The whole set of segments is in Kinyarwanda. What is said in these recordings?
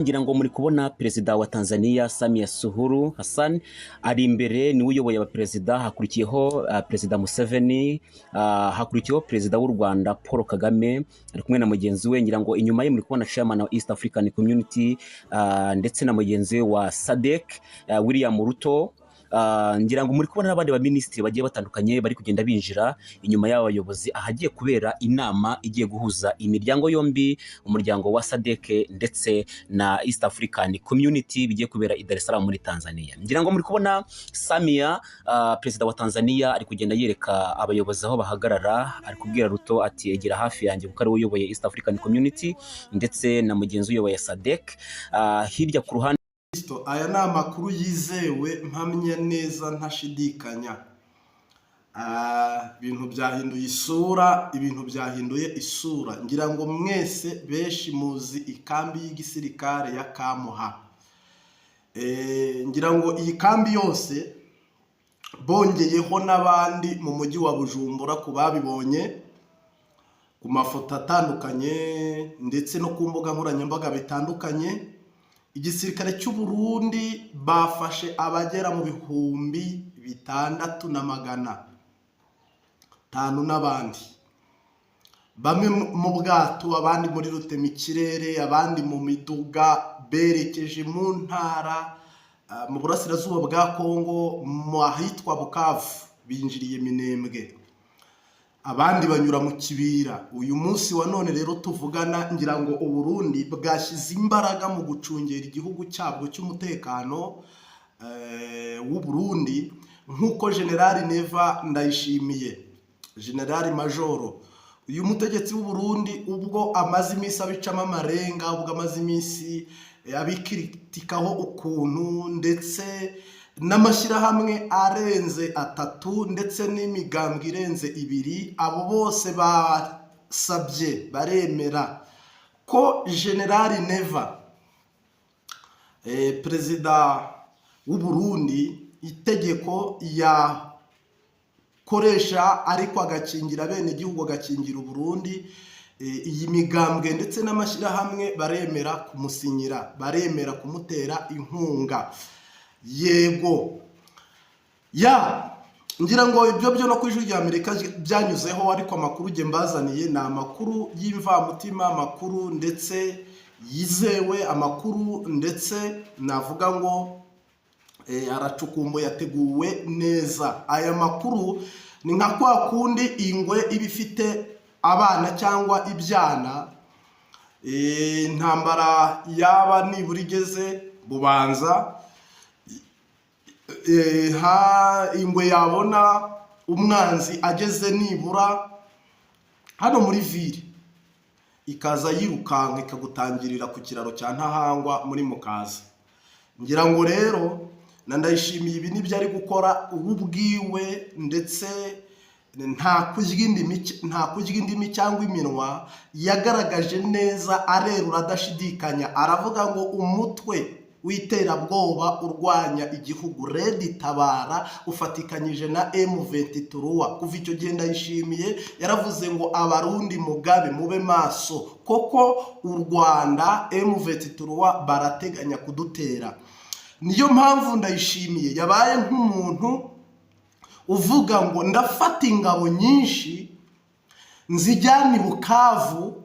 Ngira ngo muri kubona Perezida wa Tanzania Samia Suluhu Hassan ari imbere, niwe uyoboye abaperezida. Hakurikiyeho Perezida Museveni, hakurikiyeho Perezida w'u Rwanda Paul Kagame ari kumwe na mugenzi we. Ngira ngo inyuma ye muri kubona chairman wa East African Community ndetse na mugenzi we wa SADC, William Ruto. Ngira ngo muri kubona n'abandi baminisitiri bagiye batandukanye bari kugenda binjira inyuma y'aba bayobozi ahagiye kubera inama igiye guhuza imiryango yombi, umuryango wa SADC ndetse na East African Community, bigiye kubera i Dar es Salaam muri Tanzania. Ngira ngo muri kubona Samia, Perezida wa Tanzania, ari kugenda yereka abayobozi aho bahagarara. Ari kubwira Ruto ati: "Egera hafi yanjye," kuko ari we uyoboye East African Community ndetse na mugenzi uyoboye SADC. Hirya ku ruhande Kristo, aya ni amakuru yizewe, mpamya neza ntashidikanya. Ibintu byahinduye isura, ibintu byahinduye isura. Ngira ngo mwese benshi muzi ikambi y'igisirikare ya Kamuha. Ngira ngo iyi kambi yose bongeyeho n'abandi mu mujyi wa Bujumbura, ku babibonye ku mafoto atandukanye ndetse no ku mbuga nkoranyambaga bitandukanye, igisirikare cy'u Burundi bafashe abagera mu 6500 n'abandi, bamwe mu bwato, abandi muri rutemikirere, abandi mu miduga, berekeje mu ntara mu burasirazuba bwa Kongo, mu ahitwa Bukavu, binjiriye Minembwe, abandi banyura mu Kibira. Uyu munsi wa none rero tuvugana, ngira ngo Uburundi bwashyize imbaraga mu gucungera igihugu cyabwo cy'umutekano w'u Burundi, nk'uko Generali Neva Ndayishimiye, Generali Majoro, uyu mutegetsi w'u Burundi, ubwo amaze iminsi abicamo amarenga, ubwo amaze iminsi abikritikaho ukuntu, ndetse n'amashyirahamwe arenze atatu ndetse n'imigambwe irenze ibiri, abo bose basabye baremera ko Generali Neva, perezida w'u Burundi, itegeko yakoresha ariko agakingira bene igihugu, agakingira Uburundi. Iyi migambwe ndetse n'amashyirahamwe baremera kumusinyira, baremera kumutera inkunga. Yego ya, ngira ngo ibyo byo no ku Ijwi rya Amerika byanyuzeho, ariko amakuru njye mbazaniye ni amakuru y'imvamutima, amakuru ndetse yizewe, amakuru ndetse navuga ngo aracukumbuye, yateguwe neza. Aya makuru ni nka kwa kundi ingwe iba ifite abana cyangwa ibyana, intambara yaba nibura igeze Bubanza, ingwe yabona umwanzi ageze nibura hano muri ville, ikaza yirukanka ikagutangirira ku kiraro cya Ntahangwa muri Mukaza. Ngira ngo rero na Ndayishimiye ibi nibyo ari gukora ubu ubwiwe, ndetse nta kurya indimi cyangwa iminwa. Yagaragaje neza, arerura adashidikanya, aravuga ngo umutwe w'iterabwoba urwanya igihugu RED Tabara ufatikanyije na M23. Kuva icyo gihe Ndayishimiye yaravuze ngo: "Abarundi mugabe mube maso, koko u Rwanda M23 barateganya kudutera." Niyo mpamvu Ndayishimiye yabaye nk'umuntu uvuga ngo: "Ndafata ingabo nyinshi nzijyane i Bukavu,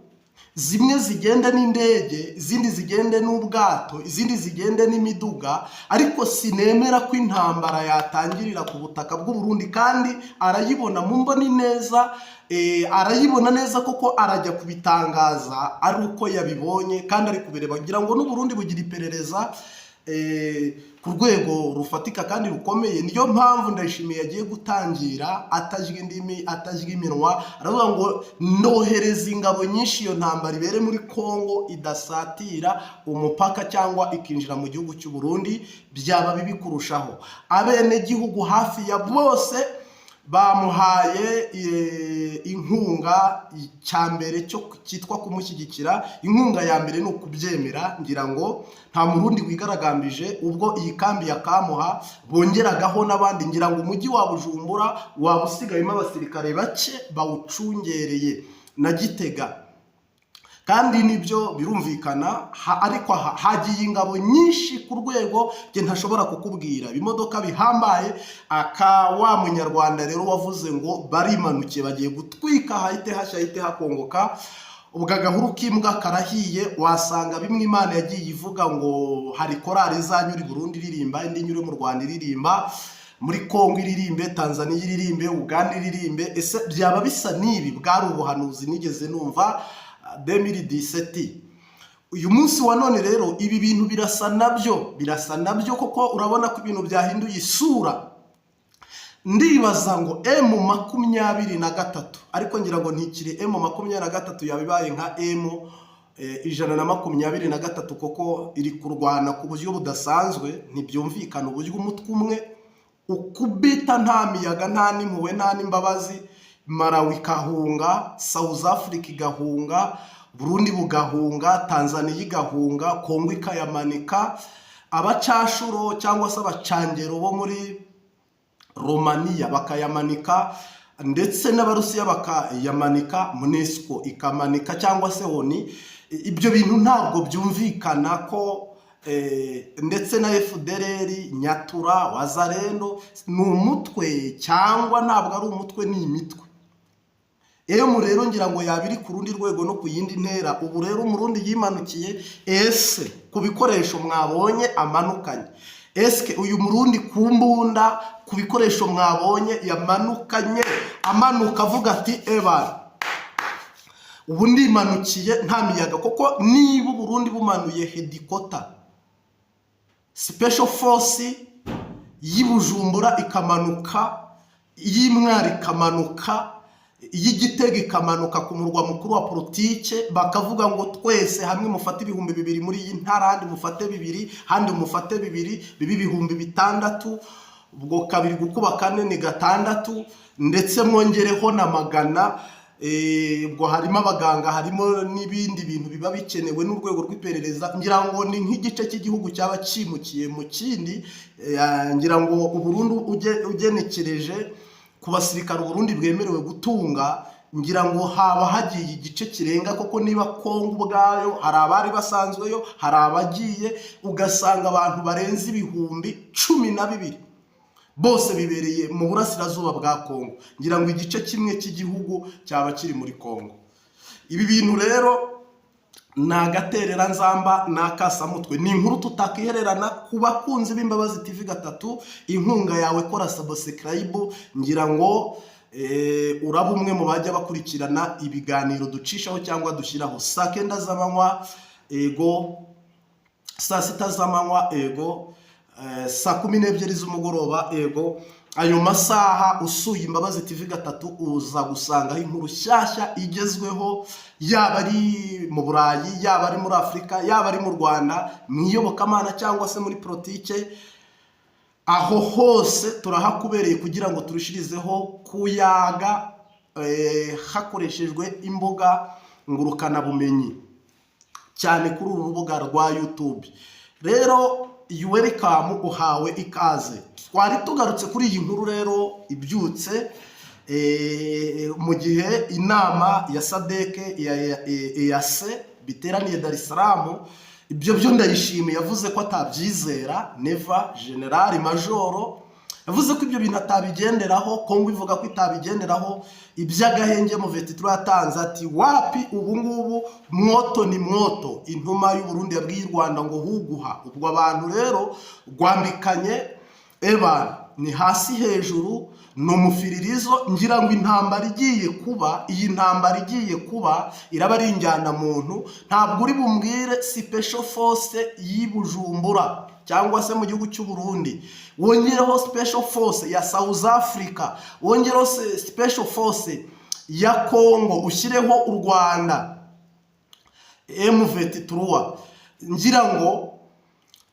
zimwe zigende n'indege, izindi zigende n'ubwato, izindi zigende n'imiduga, ariko sinemera ko intambara yatangirira ku butaka bw'u Burundi." Kandi arayibona mu mboni neza, arayibona neza koko, arajya kubitangaza ari uko yabibonye kandi ari kubireba. Ngira ngo n'u Burundi bugira iperereza ku rwego rufatika kandi rukomeye. Niyo mpamvu Ndayishimiye yagiye gutangira atajya indimi, atajya iminwa, aravuga ngo: "Nohereza ingabo nyinshi, iyo ntambara ibere muri Kongo, idasatira umupaka cyangwa ikinjira mu gihugu cy'u Burundi, byaba bibi kurushaho." Abenegihugu hafi ya bose bamuhaye inkunga. Icya mbere cyo cyitwa kumushyigikira, inkunga ya mbere ni ukubyemera. Ngira ngo nta Murundi wigaragambije ubwo iyi kambi ya Kamuha bongeragaho n'abandi. Ngira ngo umujyi wa Bujumbura waba usigayemo abasirikare bake bawucungereye na Gitega. Kandi nibyo birumvikana, ariko hagiye ingabo nyinshi ku rwego njye ntashobora kukubwira, ibimodoka bihambaye. Aka wa Munyarwanda rero wavuze ngo barimanukiye, bagiye gutwika, hahite hashya, hahite hakongoka. Ubwo agahuru k'imbwa karahiye. Wasanga bimwe Imana yagiye ivuga ngo hari korali izanyura i Burundi iririmba, indi inyure mu Rwanda iririmba, muri Kongo iririmbe, Tanzania iririmbe, Uganda iririmbe. Ese byaba bisa n'ibi? Bwari ubuhanuzi nigeze numva 2017. Uyu munsi wa none rero ibi bintu birasa nabyo, birasa nabyo koko. Urabona ko ibintu byahinduye isura. Ndibaza ngo M23, ariko ngira ngo ntikiri M23, yaba ibaye nka M123, koko iri kurwana ku buryo budasanzwe. Ntibyumvikana uburyo umutwe umwe ukubita nta miyaga, nta n'impuhwe, nta n'imbabazi. Malawi ikahunga, South Africa igahunga, Burundi bugahunga, Tanzania igahunga, Kongo ikayamanika, abacashuro cyangwa se abacangero bo muri Romaniya bakayamanika, ndetse n'Abarusiya bakayamanika, MONUSCO ikamanika cyangwa se ONU. Ibyo bintu ntabwo byumvikana ko ndetse na FDLR, Nyatura, Wazalendo, ni umutwe cyangwa ntabwo ari umutwe, ni imitwe. Emu rero ngira ngo yaba iri ku rundi rwego no ku yindi ntera. Ubu rero Umurundi yimanukiye. Ese ku bikoresho mwabonye amanukanye, eske uyu Murundi ku mbunda, ku bikoresho mwabonye yamanukanye, amanuka avuga ati: "Ebana, ubu ndimanukiye nta miyaga"? Kuko niba Uburundi bumanuye headquarter special force y'i Bujumbura ikamanuka, iy'Imwaro ikamanuka, iy'Igitega ikamanuka ku murwa mukuru wa politike, bakavuga ngo twese hamwe mufate 2000 muri iyi ntara, handi mufate bibiri, handi mufate bibiri, bibe 6000. Ubwo kabiri gukuba kane ni gatandatu, ndetse mwongereho na magana. Ubwo harimo abaganga, harimo n'ibindi bintu biba bikenewe n'urwego rw'iperereza. Ngira ngo ni nk'igice cy'igihugu cyaba cyimukiye mu kindi. Ngira ngo Uburundi ugenekereje ku basirikare Uburundi bwemerewe gutunga, ngira ngo haba hagiye igice kirenga, koko niba Kongo ubwayo hari abari basanzweyo, hari abagiye, ugasanga abantu barenze 12,000 bose bibereye mu burasirazuba bwa Kongo. Ngira ngo igice kimwe cy'igihugu cyaba kiri muri Kongo. Ibi bintu rero ni agatereranzamba, ni akasamutwe, ni inkuru tutakihererana. Ku bakunzi b'Imbabazi TV gatatu, inkunga yawe, kora subscribe. Ngira ngo uraba umwe mu bajya bakurikirana ibiganiro ducishaho cyangwa dushyiraho saa 9 z'amanywa, ego, saa 6 z'amanywa, ego, saa 12 z'umugoroba, ego. Ayo masaha usuye Imbabazi TV gatatu uza gusangaho inkuru nshyashya igezweho, yaba ari mu Burayi, yaba ari muri Afurika, yaba ari mu Rwanda, mu iyobokamana cyangwa se muri politike. Aho hose turahakubereye kugira ngo turushirizeho kuyaga hakoreshejwe imbuga ngurukanabumenyi, cyane kuri uru rubuga rwa YouTube. Rero you welcome, uhawe ikaze. Twari tugarutse kuri iyi nkuru rero ibyutse mu gihe inama ya SADC, ya EAC biteraniye Dar es Salaam. Ibyo byo Ndayishimiye yavuze ko atabyizera. Neva, generali majoro, yavuze ko ibyo bintu atabigenderaho. Kongo ivuga ko itabigenderaho. Iby'agahenge M23 yatanze, ati wapi, ubu ngubu mwoto ni mwoto. Intuma y'u Burundi yabwiye u Rwanda ngo huguha. Ubwo abantu rero rwambikanye, ebana, ni hasi hejuru, ni umufiririzo. Ngira ngo intambara igiye kuba, iyi ntambara igiye kuba iraba ari injyanamuntu. Ntabwo uri bumbwire special force y'i Bujumbura cyangwa se mu gihugu cy'u Burundi, wongereho special force ya South Africa, wongereho special force ya Congo, ushyireho u Rwanda M23. Ngira ngo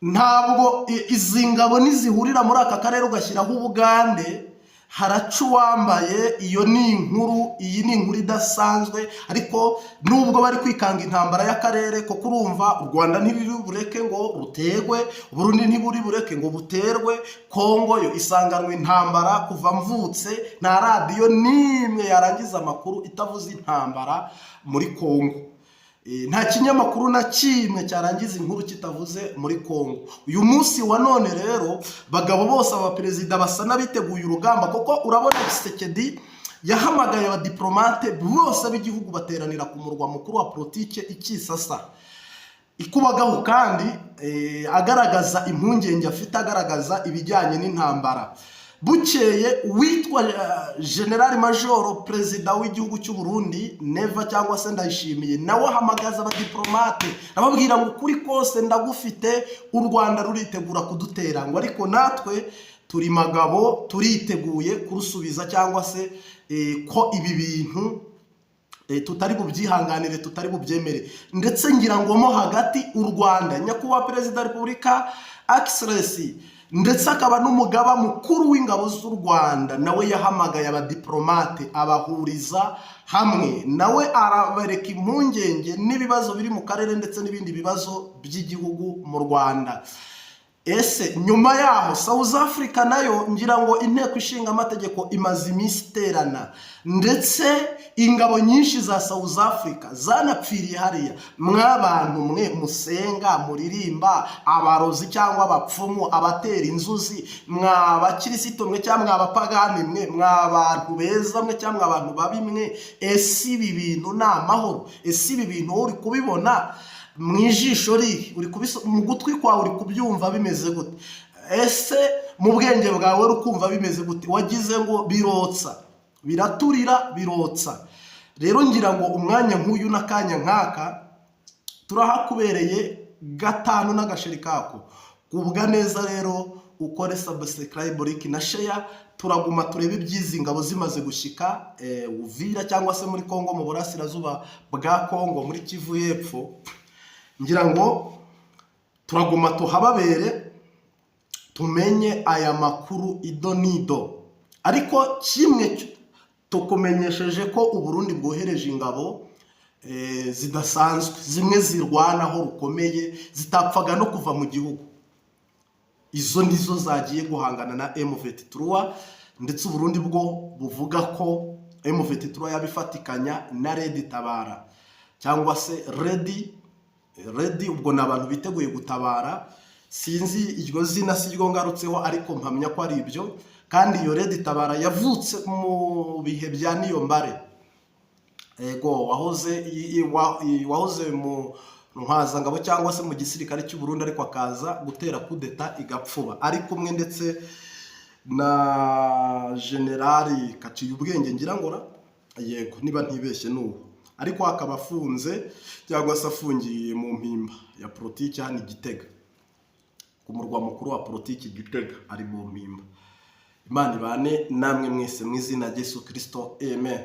ntabwo izi ngabo nizihurira muri aka karere, ugashyiraho Ubugande, haraca uwambaye. Iyo ni inkuru, iyi ni inkuru idasanzwe. Ariko nubwo bari kwikanga intambara y'akarere, kuko urumva u Rwanda ntibiri bureke ngo rutegwe, Burundi ntiburi bureke ngo buterwe, Kongo yo isanganwa intambara. Kuva mvutse nta radiyo n'imwe yarangiza amakuru itavuze intambara muri Kongo. Nta kinyamakuru na kimwe cyarangiza inkuru kitavuze muri Kongo. Uyu munsi wa none rero, bagabo bose, abaperezida basa n'abiteguye urugamba, kuko urabona Tshisekedi yahamagaye abadiplomate bose b'igihugu, bateranira ku murwa mukuru wa politike i Kinshasa ikubagaho, kandi agaragaza impungenge afite, agaragaza ibijyanye n'intambara. Bukeye witwa General Majoro, perezida w'igihugu cy'u Burundi, Neva cyangwa se Ndayishimiye, nawe ahamagaza abadiplomate, ababwira ngo ukuri kose ndagufite, u Rwanda ruritegura kudutera, ngo ariko natwe turi magabo, turiteguye kurusubiza, cyangwa se ko ibi bintu tutari bubyihanganire, tutari bubyemere. Ndetse ngira ngo mo hagati u Rwanda, nyakubahwa Perezida wa Repubulika Excellency, ndetse akaba n'umugaba mukuru w'ingabo z'u Rwanda, nawe yahamagaye abadiplomate, abahuriza hamwe, nawe arabereka impungenge n'ibibazo biri mu karere ndetse n'ibindi bibazo by'igihugu mu Rwanda. Ese nyuma yaho South Africa nayo, ngira ngo inteko ishinga amategeko imaze iminsi iterana, ndetse ingabo nyinshi za South Africa zanapfiriye hariya. Mw'abantu mwe musenga, muririmba, abarozi cyangwa abapfumu, abatera inzuzi, mwa bakirisito mwe cyangwa mw'abapagani mwe, mw'abantu beza mwe cyangwa abantu babi mwe, ese ibi bintu ni amahoro? Ese ibi bintu wowe uri kubibona mu ijisho rihe? Mu gutwi kwawe uri kubyumva bimeze gute? Ese mu bwenge bwawe uri kumva bimeze gute? Wagize ngo birotsa, biraturira, birotsa. Rero ngira ngo umwanya nk'uyu n'akanya nk'aka turahakubereye gatanu n'agasheri kako. Kubwa neza rero, ukore subscribe, like na share. Turaguma turebe iby'izi ngabo zimaze gushyika Uvira cyangwa se muri Kongo, mu burasirazuba bwa Kongo, muri Kivu y'Epfo. Ngira ngo turaguma tuhababere, tumenye aya makuru ido n'ido. Ariko kimwe tukumenyesheje ko Uburundi bwohereje ingabo zidasanzwe, zimwe zirwanaho rukomeye, zitapfaga no kuva mu gihugu. Izo nizo zagiye guhangana na M23, ndetse Uburundi bwo buvuga ko M23 yabifatikanya na Red Tabara cyangwa se Red, ubwo ni abantu biteguye gutabara. Sinzi iryo zina, si ryo ngarutseho, ariko mpamya ko ari ibyo. Kandi iyo Red Tabara yavutse mu bihe bya Niyombare, ego, wahoze mu ntwazangabo cyangwa se mu gisirikare cy'u Burundi, ariko akaza gutera kudeta igapfuba, ari kumwe ndetse na Generali Kaciye Ubwenge, ngira ngo yego, niba ntibeshye n'ubu, ariko akaba afunze cyangwa se afungiye mu Mpimba ya politiki hano i Gitega, ku murwa mukuru wa politiki Gitega, ari mu Mpimba. Imana ibane namwe mwese mu izina rya Yesu Kirisito, amen.